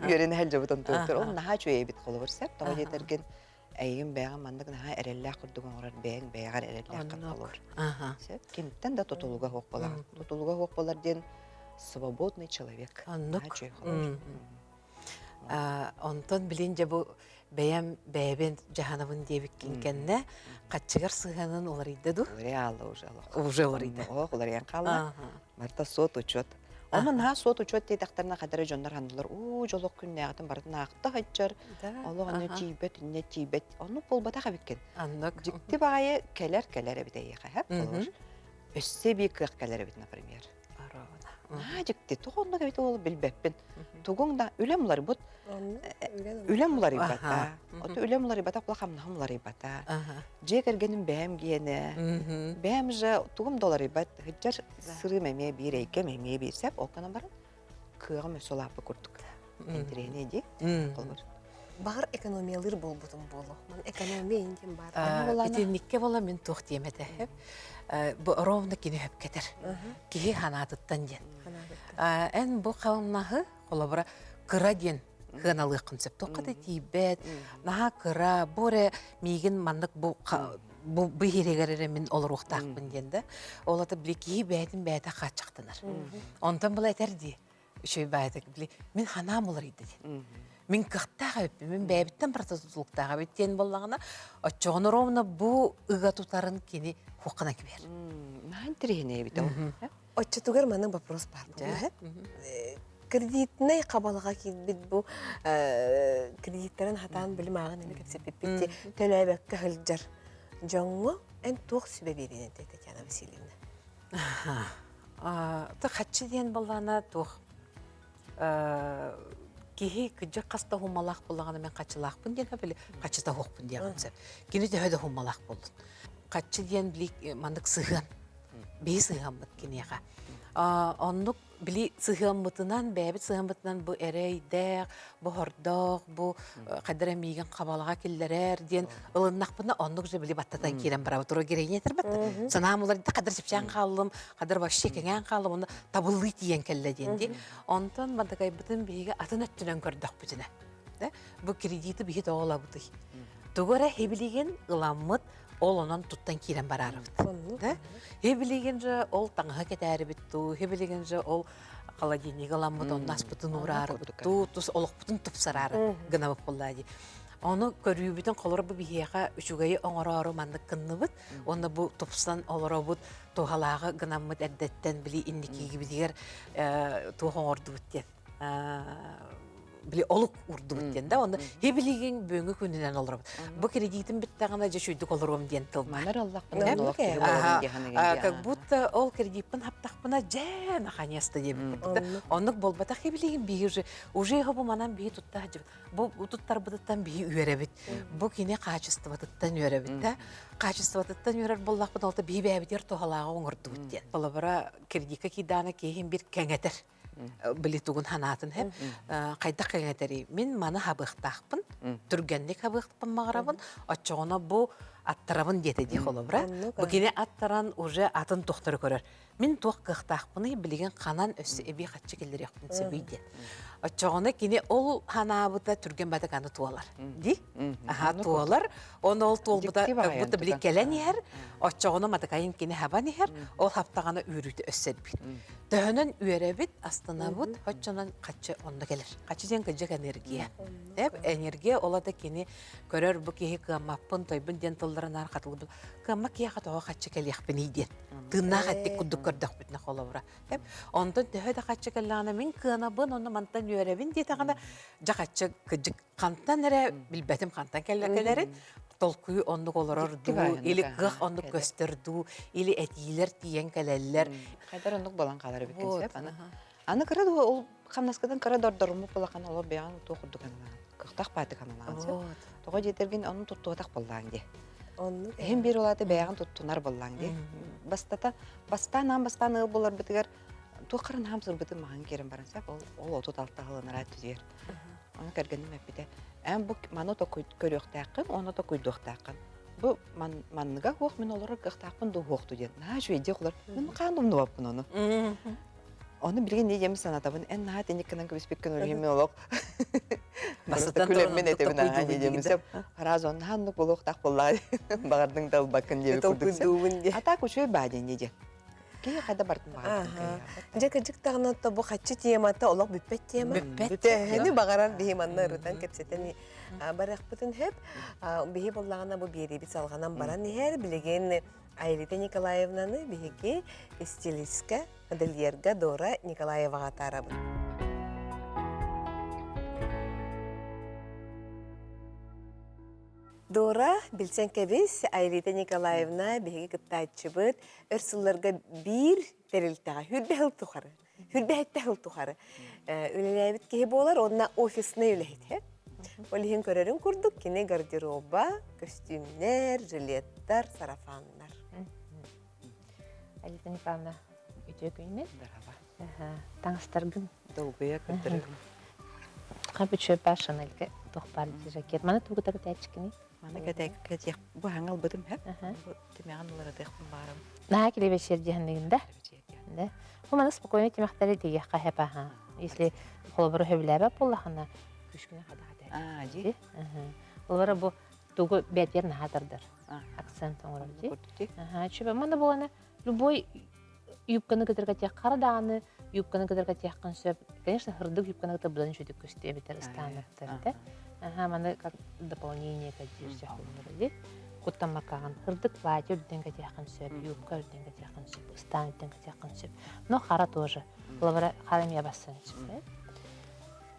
Үөрэнэ сылдьабыт онтуоттар. Ол наһаа үчүгэй эбит холобур сөп. Тоҕо диэтэргин эйигин бэйэҕин маннык наһаа эрэллээх курдук оҥорор бэйэҥ бэйэҕэр эрэллээххин холобур. Сөп. Кимтэн да тутулуга суох буолаҕын. Тутулуга суох буолар диэн свободный человек. Оннук. Онтон билин дьэ бу бэйэм бэйэбин дьаһанабын диэбиккин кэннэ хаччыгар сыһыанын уларыйда дуу? Уларыйа уже олох. Уже уларыйда. Олох уларыйан хаалла. Барыта суот-учет. Онон наһаа суот-учет диэтэхтэринэ хадара дьоннор ханналар уу дьолох күннээҕитин барытын аахта сылдьар. Олох аны тиийбэт, иннэ тиийбэт. Оннук буолбатах эбиккин. Аннык. Дьикти баҕайы кэлэр кэлэр эбит эйиэхэ, һэ? Өссө эбии кыах кэлэр эбит, например. Наһаа дьикти. Тоҕо оннук эбит ол билбэппин. Тугуҥ да үлэм уларыйбыт. Үлэм уларыйбата. Ото үлэм уларыйбата, кула хамнаһым уларыйбата. Дьиэ кэргэним бэйэм гиэнэ. Бэйэм же тугум да уларыйбат. Сылдьар сырыым эмиэ биир, эйгэм эмиэ биир сөп. Ол гынан баран кыаҕым өссө улааппыт курдук. Интэриэһинэй дии. Холобур. Баҕар экономиялыыр буолбутум буолуо. Ман экономия интим баар. Итинникке буола мин туох диэм этэ. Бу ровно кини хөпкетер. Киһи ханаатыттан диэн. Эн бу хамнаһы холобура кыра диэн кыаналыаххын сөп. Туохха да тиийбэт, наһаа кыра, бу эрэ миигин маннык бу бу биһиригэр эрэ мин олоруохтаахпын диэн да. Ол ата били киһи бэйэтин бэйэтэ хааччахтанар. Онтон была этэр дии үчүгэй баайытык били мин ханаам уларыйда диэн. Мин кыахтаах эбиппин, мин бэйэбиттэн барыта тутулуктаах эбит диэн буоллаҕына, оччоҕуна ровно бу ыга тутарын кини хуоххана кибэр. Наһаа интэриэһинэй эбит ол. Оччотугар маннык вопрос баар буолуо. Кредитнэй хабалаҕа киирбит бу кредиттэрин хатаан билим ааҕын эми кэпсэппиппит төлөөбөккө сылдьар дьоҥҥо эн туох сүбэ биэриэн этэй Татьяна Васильевна? Хаччы диэн буоллаҕына туох киһи кыдьык хас да уһуммалаах буоллаҕына мен хаччылаахпын диэн били хаччыта уһуохпун диэҕин сөп. Кини төһө да уһуммалаах буоллун. Хаччы диэн били маннык сыһыан. Биһи сыһыаммыт киниэхэ. Оннук били сыһыаммытынан, бэйэбит сыһыаммытынан бу эрэйдээх, бу хордоох, бу хайдара миигин хабалаҕа киллэрэр диэн ылыннахпына оннук же били баттатан киирэн барабыт. Тура героиня этэр батта. Санаам уларыйда, хадар чэпчээн хааллым, хадар вообще кэҥээн хааллым, онно табыллыы тиийэн кэллэ диэн дии. Онтон бандакайбытын биһиги атын өттүнэн көрдөхпүтүнэ. Бу кредиты биһи тоҕо ылабытый? Тугу эрэ хибилигин ыламмыт, ол онон туттан киирэн бараарыбыт. Да? Хибилигин же ол таҥаһы кэтээрибит туу, хибилигин же ол холодильник ыламмыт, онно аспытын уураарыбыт туу, тус олохпутун тупсараары гынабыт буоллаа дии. Ону көрүүбүтүн холоро бу биһиэхэ үчүгэйи оҥороору маннык гынныбыт. Уонна бу тупсан олоробут, туһалааҕы гынаммыт эрдэттэн били инникигибитигэр туох оҥордубут диэн били олук урдубут диэн да онно хибилигин бүгүҥҥү күнүнэн олоробут бу кредитим бүттэҕинэ дьэ үчүйдүк олоруом диэн тыл Манар аллахпына олох киһи буолабын диэхин как будто ол кредиппин хаптахпына дьэ наконец-то диэбит курдук оннук буолбатах хибилигин биһи уже уже его бу манан биһи тутта бу туттарбытыттан биһи үөрэбит бу кини хаачыстыбатыттан үөрэбит да хаачыстыбатыттан үөрэр буоллахпына ол биһи бэйэбитигэр туһалааҕы оҥордубут диэн холобура кредикка киирдэҕинэ киһи бир кэҥэтэр били тугун ханаатын хэп хайдах кэҥэтэрий мин маны хабыахтаахпын түргэнник хабыахпын маҕарабын оччоҕуна бу аттарабын диэтэ дии холобура бу кини аттаран уже атын тохтору көрөр мин туох кыахтаахпыный билигин ханан өссө эбии хаччы киллэриэхпин сөбүй диэн оччоҕуна кини ол ханаабыта түргэн батык аны туолар ди аха туолар оны ол туолбута как будто били кэлэн иһэр оччоҕуна матыкайын кини хабан иһэр ол хаптаҕана үүрүүтэ өссө элбиир төһөнөн үөрэбит астынабыт оччонон хаччы онно кэлэр хаччы диэн кыдьык энергия эп энергия ол ата кини көрөр бу киһи кыаммаппын тойбун диэн тылларынаар хатылыбын кыаммат киһиэхэ тоҕо хаччы кэлиэхпиний диэн тыыннаах эттик курдук көрдөхпүтүнэ холобура онтон төһө да хаччы кэллэҕинэ мин кыанабын онно мантан үөрэбин диэтэҕинэ дьэ хаччы кыдьык хантан эрэ билбэтим хантан кэлэрин толкуй оннук олорор дуу или кыах оннук көстөр дуу или этиилэр тиийэн кэлэллэр хайдар оннук буолан хаалар эбиккин сөп аны аны кыра дуу ол хамнаскытын кыра дордоруммут булахан олор бэйэҕин туох курдук аналаан кыахтаах баатык аналаан сөп тоҕо диэтэргин ону туттуотах буоллаан дии Оннук. Иһин биир улааты бэйэҕин туттунар буоллаҥ дии. Бастата, бастаан аан бастаан ыал буоларбытыгар туох харан хаам сырбытын маһан киирэн баран сөп, ол, ол 36 сылынараа түзүөр. Ону кэргэним эппитэ, эн бу маны көрүөхтээххин, оны токуйдуохтааххын. Бу ман, манныга хуох мин олорор кыахтаахпын дуу хуохту диэн. Наһаа үчүгэй дии олор. Мин хаан умнубаппын ону. Ону билигин не диэм санатабын, эн наһаа тинник гынан кэбиспиккин ол иһин мин олох Бастатан күлэммин этэбин аһаа не диэм сөп. Араас онно ханнык буолуохтаах буоллаҕа баҕардыҥ да ылбаккын диэбит курдук Толкуйдуубун диэ. А так үчүгэй баа диэн не диэн. Киһи хайда бардын баҕардын Дьэ кырдьык даҕаны бу хаччы темата олох бүппэт тема. Бүппэт. Төһөнү баҕарар биһи манна ырытан кэпсэтэн барыахпытын сөп. Биһи буоллаҕына бу биэриибит салҕанан баран иһэр. Билигин Аэлита Николаевнаны биһиги стилистка, модельерга Дора Николаеваҕа атаарабыт. Дора, билсэн кэбис, Аэлита Николаевна биһиги кыттааччыбыт өр сылларга биир тэрилтэҕэ хүрбэ сыл тухары, хүрбэһиттэ сыл тухары үлэлээбит киһи буолар уонна офиснай үлэһит. Ол иһин көрөрүн курдук кини гардероба, көстүүмнэр, жилеттар, сарафаннар. Алита Николаевна, үтүө күнүнэн. Здорово. Таҥастаргын. Долгуйа көрдөрөбүн. Хапычыпа Шанелька туох баар жакет. Маны тугу кэтээччикиний? Маны кэтиэх бу хаҥа ылбытым һэп. Бу тимэҕин уларытыахпын баарым. Наһаа килэбэчиэр диэхиннигин да? Да. Бу маны спокойно тимэхтэри тиийиэххэ хэп аха. Если холобуру сөбүлээбэт буоллахына күшкүнэ хада Аа, дии. Холобура бу тугу бэтиэр наһаа тардар. Акцент оҥорор дии. Аха, чүбэ маны буолана любой юбканы кытарга тиэх хара даҕаны юбканы кытарга тиэххин сөп. Конечно, хырдык юбканы кытта быдан үчүгэй көстүө эбэтэр ыстаанаттар да. Аха, маны как дополнение кэтиир сөһөллөр дии. Куттаммаккаҕын хырдык платье үрдүн кэтиэххин сөп, юбка үрдүн кэтиэххин сөп, ыстаан үрдүн кэтиэххин сөп. Но хара тоже. Холобура, хара эмиэ бассан сөп.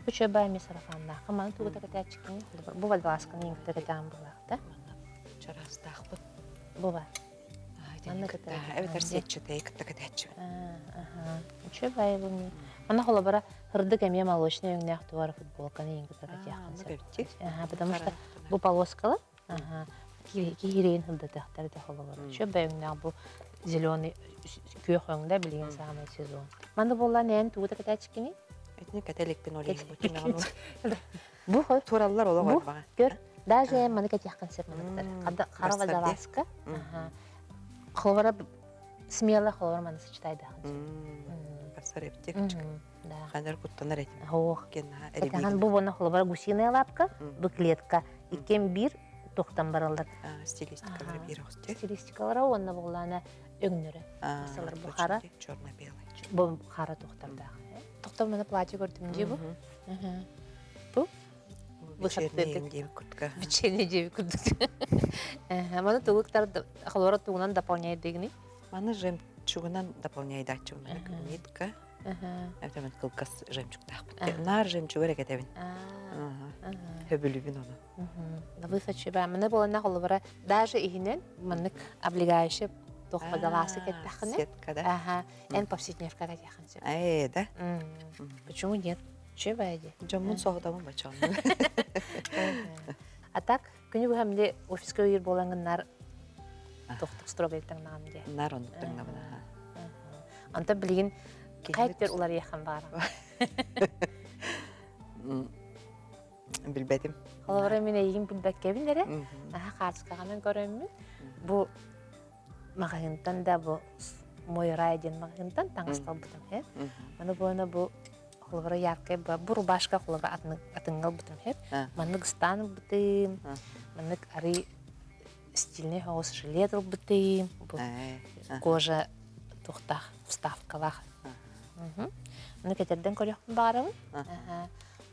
Бу чөбө эмиэ сарафаннаахха маны тугу да кэтээччиккин холобур бу водолазканы иҥ кытта кэтээн булаах да. Чараастаахпыт. Бу бар. Манна кытта эбэтэр сетчатай кытта кэтээччибин. Үчүгэй бу. Манна холобура хырдык эмиэ молочный өҥнөөх туора футболканы иҥ кытта кэтиэххин сөп. Ага, потому что бу полоскалар киһириин сылдатыахтар этэ холобура. Үчүгэй өҥнөөх бу зеленый күөх өҥдө билигин саамай сезон. Манна буолла нээн тугу да кэтээччиккиний? Итини кэтэ иликпин ол иһин Бу тураллар олох орбаҕа. Көр, даже маны кэтиэххин сөп маныктар. Хара водолазка. Холобура смело холобура маны сочетайдахан сөп. Барсар эбитик. Да. Ханар куттанар этим. Ох. Кэтахан бу буона холобура гусиная лапка, бу клетка. Иккен биир тохтан бараллар. Стилистикалара биир оҕусте. Стилистикалара уонна буоллаана өҥнөрө. Масалар бу хара. Черно-белый. Бу хара тохтардаах. Тохтор маны платье көрдүм дии бу. Бу Вечерний диэбит курдук. Вечерний диэбит курдук. Маны тугуктар холоро тугунан дополняйдыгыный? Маны жемчугунан дополняйдааччыбын. Нитка. Эбэтэр кылгас жемчугтаахпыт. Наар жемчугу эрэ кэтэбин. Хөбүлүбүн ону. Высочиба. Маны буолана холобура даже иһинен маннык облегающий туох водолазка кэттэххинэ. Сетка да. Ага. Эн повседневка кэтиэххин сөп. Ээ да. Почему нет? Чүбэ ди. Дьоммун соһутабын бачон. А так, күнү быһа мили офиска үйір болаңыннар тохтук строго таҥнаҕым дии. Нар оннук таҥнабын аха. Онтон билигин хайттер уларыйахан баара. Билбэтим. Холобура мин эйигин билбэккэбин эрэ. Аха хаачыкаҕынан көрөммүн. Бу маҕаһыынтан да бу мой рай диэн маҕаһыынтан таҥас талбытым һэ. Маны буона бу холобура яркай бу рубашка холобура атыҥҥа ылбытым һэп. Маннык ыстаан ылбытым, маннык арый стильный соҕус жилет ылбытым, бу кожа туохтаах вставкалаах. Ону кэтэрдэн көрүөхпүн баҕарабын.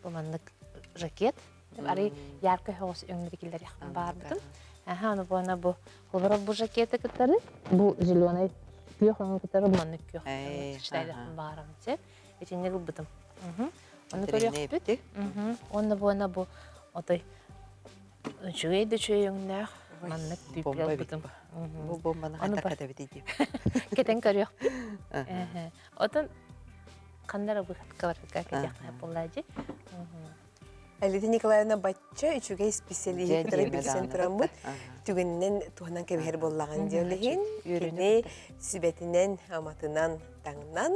Бу маннык жакет. Арый яркай соҕус өҥнөрү киллэриэхпин баҕарбытым. Аха, ону буона бу холобура бу жакеты кытары бу зеленый күөх өҥү кытары маннык күөх сочетайдахпын баҕарабын сөп. Итинник ылбытым. Ону көрүөхпүт. Уонна буона бу отой үчүгэй да үчүгэй өҥнөөх маннык түүппү ылбытым. Бу бомбаны хайдах кэтэбитий дип. Кэтэн көрүөхпүт. Отон ханна эрэ выходка барарга кэтиэххэ буоллаа дии. Алита Николаевна бачча үчүгэй специалиһи кытары билсэн тураммыт түгэнинэн туһанан кэбиһэр буоллаҕын диэн иһин кини сүбэтинэн аматынан таҥнан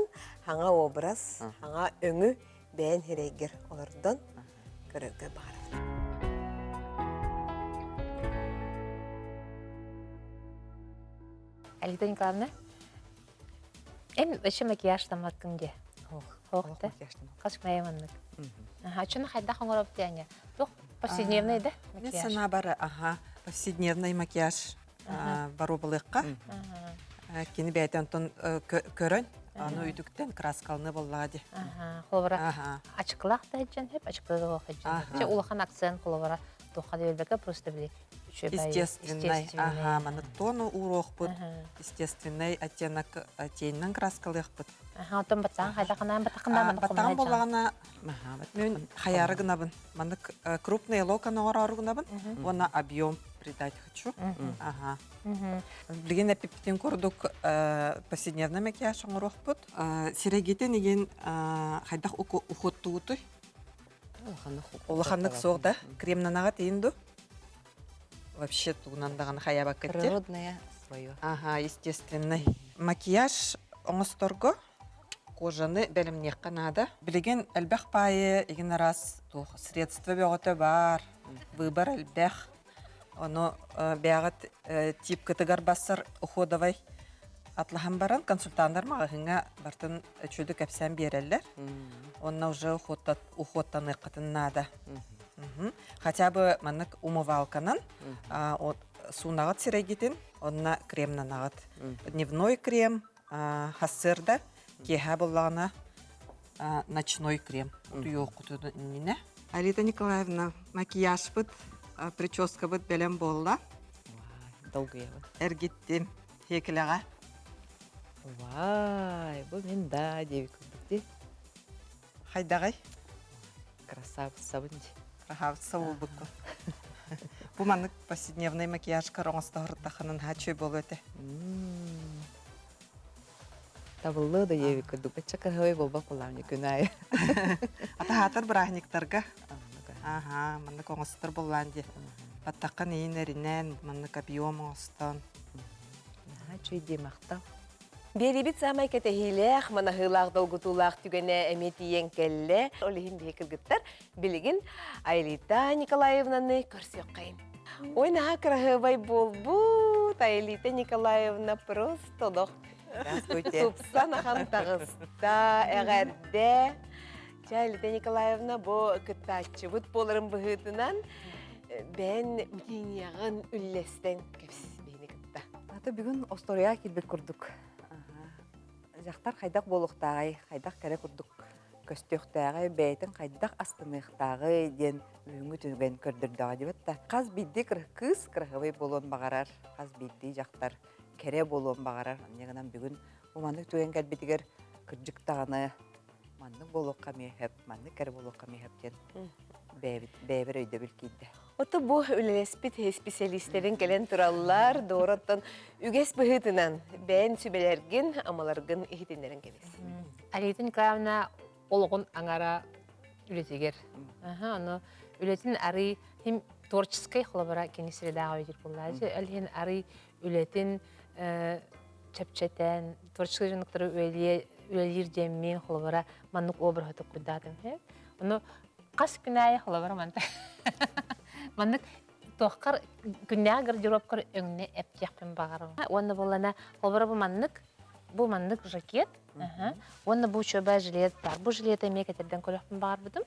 хаҥа образ хаҥа өҥү бэйэн сирэйгэр олордон көрөргө баҕарабын. Алита Николаевна, Эн вообще макияжтаммаккын дии. Ох, да. Хас күнэйэ маннык. Аха, чуну хайдах оҥоробут диэҥҥэ. Туох повседневный да Мен макияж? санаа бары, аха, повседневный макияж боруобалыахха. Кини бэйэтэ онтон көрөн, аны үтүктэн краскалыны боллаҕа дии. Аха, холобура ачыкылаах да сылдьан сөп, ачыкылаах сылдьан сөп. Улахан акцент холобура туохха да биэрбэккэ просто били Естественный, ага, маны тону ууруохпут, естественный оттенок тенинэн краскалыахпыт. Аха, оттон баттаҕын хайдахынаан баттаххына Баттаҕым буоллаҕына мен хайаары гынабын. Маннык крупный локон оҥороору гынабын уонна объем придать хочу. Ага. Билигин эппиппитин курдук повседневный макияж оҥоруохпут. Сирэйгитин игин хайдах ухуттугутуй? Улаханнык суох да? Кремнанаҕа тиин ду? Вообще тугунан даҕаны хайаабакка Природное свое. Ага, естественный. Макияж оҥосторго. Кожаны бэлэмниэххэ наада. Билигин элбэх паайы игин араас туох средство бөҕөтө баар, выбор элбэх. Ону бэйэҕит типкытыгар бассар уходовай атлаһан баран консультаннар маҕаһыыҥҥа бартын үчүгэй кэпсээн биэрэллэр. Онно уже уходтаныаххытын наада. Хотя бы маннык умывалканан суунаҕыт сирэйгитин, онно кремнанаҕыт. Дневной крем, хассыарда, киэһэ буоллаҕына ночной крем утуйуоххутун иннинэ. Алита Николаевна, макияжпыт, прическабыт бэлэм буолла. Долгуйабын. Эргиттим. Хиэкилэҕэ. Вай, бу мин да диэбит курдук дии. Хайдаҕый? Красавицабын дии. Красавица буолбуккун. Бу маннык повседневный макияжкар оҥостоһуруттаххына наһаа үчүгэй буолуо этэ. Табыллыа да диэбит курдук. Бачча кыһабай буолбат буоллаҕым күн аайы. Атаһаатар бырааһынньыктарга. Аха, маннык оҥостор буоллаан дии. Баттаххын иин эринэн, маннык объем оҥостон. Наһаа үчүгэй дии махтал. Биэрибит саамай кэтэһиилээх, манаһыылаах, долгутуулаах түгэнэ эмиэ тиийэн кэллэ. Ол иһин биһи кыргыттар билигин Айлита Николаевнаны көрсүөххэйин. Ой, наһаа кыраһыабай буолбут. Айлита Николаевна просто олох Здравствуйте. тупсан ахан таҕыста, эҕэрдэ. Чэ, Айлита Николаевна, бу кыттааччыбыт буоларын быһыытынан бэйэн мненияҕын үллэстэн кэпсис биһини кытта. Ата бүгүн остуоруйаҕа киирбит курдук. Дьахтар хайдах буолуохтааҕый, хайдах кэрэ курдук көстүөхтээҕий, бэйэтин хайдах астыныахтааҕый диэн бүгүҥҥү түгэн көрдөрдөҕө диэбит да. Хас биирдии кыыс кыраһыабай буолуон баҕарар, хас биирдии дьахтар кэрэ буолуон баҕарар. Инньэ гынан бүгүн бу маннык түгэн кэлбитигэр кырдьык даҕаны маннык буолуохха эмиэ сөп, маннык кэрэ буолуохха эмиэ сөп диэн бэйэбит бэйэбэр өйдөбүл киирдэ. Ото бу үлэлэспит исписэлиистэрин кэлэн тураллар, Дороттон үгэс быһыытынан бэйэн сүбэлэргин, амаларгын иһитиннэрэн кэбис. Алита Николаевна олоҕун аҥара үлэтигэр. Ону үлэтин арый хим творческий холобура кини средаҕа өйдүүр буоллаачы. Ол иһин арый үлэтин чэпчэтэн, творческий дьонуктары үлэлиир диэммин холобура маннык обраһы токкуйдаатым. Ону хас күн аайы холобура манта маннык туоххар күннээҕи гардеробкар өҥнө эптиэхпин баҕарабын. Уонна буоллана холобура бу маннык бу маннык жакет уонна бу учуоба жилет бар. Бу жилет эмиэ кэтэрдэн көрүөхпүн баҕарбытым.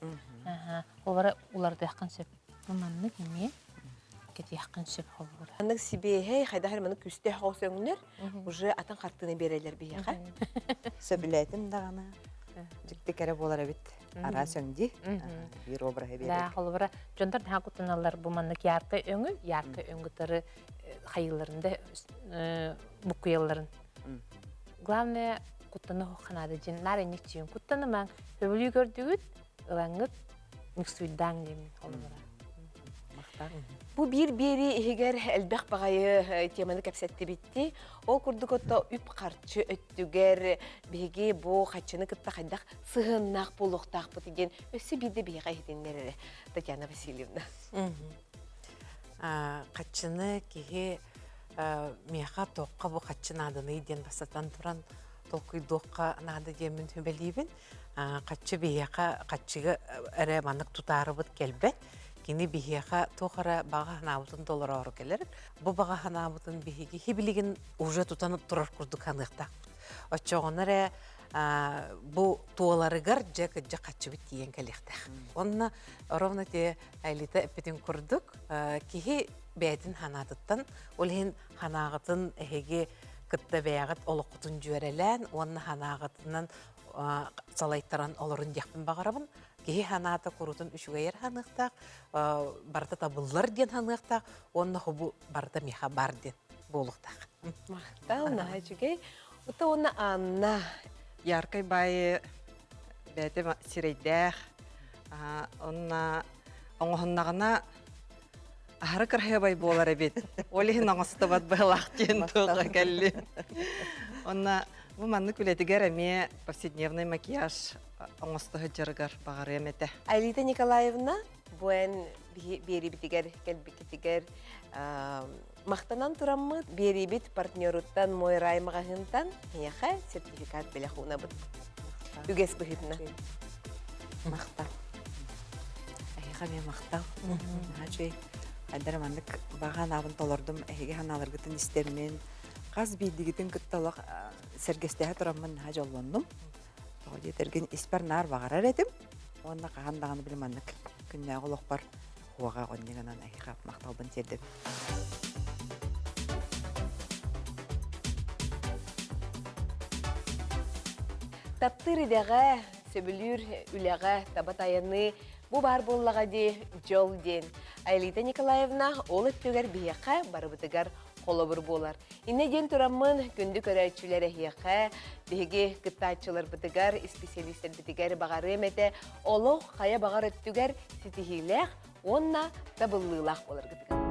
Холобура уларытыаххын сөп. Бу маннык эмиэ кэтиэххин сөп холобура. Маннык сибиэһэй, хайдах эрэ маннык күүстээх оҕус өҥнөр уже атын хартыына биэрэллэр биһиэхэ. Сөбүлээтим даҕаны. Дьикти кэрэ буолар эбит. Араас өҥ дии. Биир обраһы биэрэр. Да, холобура, дьонтор наһаа куттаналлар бу маннык яркай өҥү, яркай өҥ кытары хайыыларын да буккуйалларын. Главное, куттаны ханаада дьин наар инник чиин куттанымаҥ, сөбүлүү көрдүгүт, ылаҥҥыт миксуйдааҥ диэмин холобура. Бу биир биэрии иһигэр элбэх баҕайы теманы кэпсэттибитти. Ол курдук отто үп-харчы өттүгэр биһиги бу хаччыны кытта хайдах сыһыаннаах буолуохтаахпыт диэн өссө биирдэ биһиэхэ иһитиннэр эрэ Татьяна Васильевна. Хаччыны киһи миэхэ туохха бу хаччы нааданый диэн бастатан туран толкуйдуохха наада диэммин сүбэлиибин. Хаччы биһиэхэ хаччыга эрэ маннык тутаарыбыт кэлбэт. Кини биһиэхэ туох эрэ баҕа санаабытын толороору кэлэр. Бу баҕа санаабытын биһиги хибилигин уже тутан турар курдук саныахтаахпыт. Оччоҕуна эрэ бу туоларыгар дьэ кырдьык хаччыбыт тиийэн кэлиэхтээх. Онно ровно те Айлита эппитин курдук киһи бэйэтин санаатыттан, ол иһин санааҕытын эһиги кытта бэйэҕит олоххутун дьүөрэлээн уонна санааҕытынан салайтаран олорун диэхпин баҕарабын. Киһи санаата курутун үчүгэйэр саныахтаах, барыта табыллар диэн саныахтаах уонна хобу барыта миэхэ бар диэн буолуохтаах. Махтал, наһаа үчүгэй. Ута уонна Анна. Яркай баайы бэйэтэ сирэйдээх, онна оҥоһуннаҕына аһары кыраһыабай буолар эбит. Ол иһин оҥостубат быһылаах диэн туохха кэлли. Онна бу маннык үлэтигэр эмиэ повседневный макияж оҥосто сылдьарыгар баҕарыам этэ. Айлита Николаевна, бу эн биэрибитигэр кэлбиккитигэр махтанан тураммыт биэрибит партнеруттан Мой рай маҕаһыынтан эйиэхэ сертификат бэлэх уунабыт. Үгэс быһыытынан. Махтал. Эһиэхэ эмиэ махтал. Наһаа үчүгэй. Айдар маннык баҕа анаабын толордум, эһиги санааларгытын истэммин, хас биирдигитин кытта олох сэргэстэһэ тураммын наһаа дьоллоннум. Тоҕо диэтэргин испэр наар баҕарар этим. Уонна хаһан даҕаны били маннык күннээҕи олохпор хуоҕа онньуганан эһиэхэ махталбын тиэрдэбин. Таптыыр идэҕэ, сөбүлүүр үлэҕэ таба тайаныы бу баар буоллаҕа дии дьол диэн. Аэлита Николаевна ол өттүгэр биһиэхэ барыбытыгар холобур буолар. Иннэ диэн тураммын күндү көрөөччүлэр эһиэхэ, биһиги кыттааччыларбытыгар, исписэлиистэрбитигэр баҕарыам этэ олох хайа баҕар өттүгэр ситиһиилээх уонна табыллыылаах буоларгытыгар.